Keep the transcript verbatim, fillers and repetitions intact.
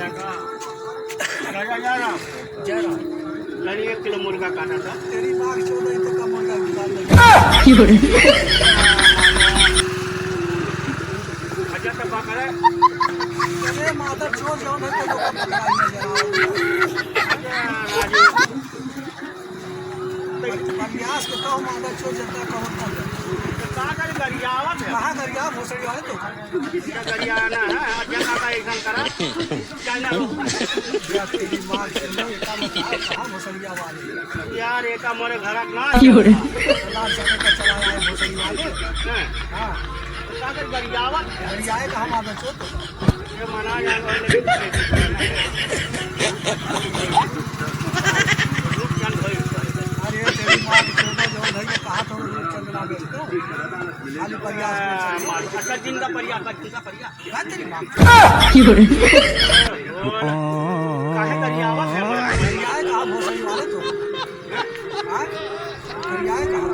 राजा जय राम। जय राम। लड़ी एक किलो मुर्गा काटा था। तेरी माँ की चौदह, इतने का मुर्गा निकाल ले। अच्छा, तो पकड़े। अरे माता चोर, जाओ ना, तो लोग पकड़ाई नजर आ रहे हैं। प्रयास के तो हम आधा छोड़ जाता, कहो तब। तो का करी, गरियावत है? कहाँ गरिया, भोसड़ी वाले तो? क्या गरियाना है? आज जगह का एकदम करा। चल ना रो। या तेरी माँ के, नहीं, एका मत आओ, कहाँ भोसड़िया वाले? यार, एका मोरे घर ना। क्यों रे? लाल सफेद का चला रहा है भोसड़ी वाले। हैं? हाँ। तो का करी, गरियावत है? गरियाए का हम आधा छोड़। ये मना जाए वाले। अरे, तेरी माँ की चोदो जो उधर ये कहा था, वो चंद ना बेचते हो। खाली प्रयास में चल। अच्छा, जिंदा प्रयास, जिंदा प्रयास। क्या तेरी माँ? क्यों रे? काहे गरियावत है? गरियाए कहाँ भोसड़ी वाले तो? हाँ? गरियाए कहाँ?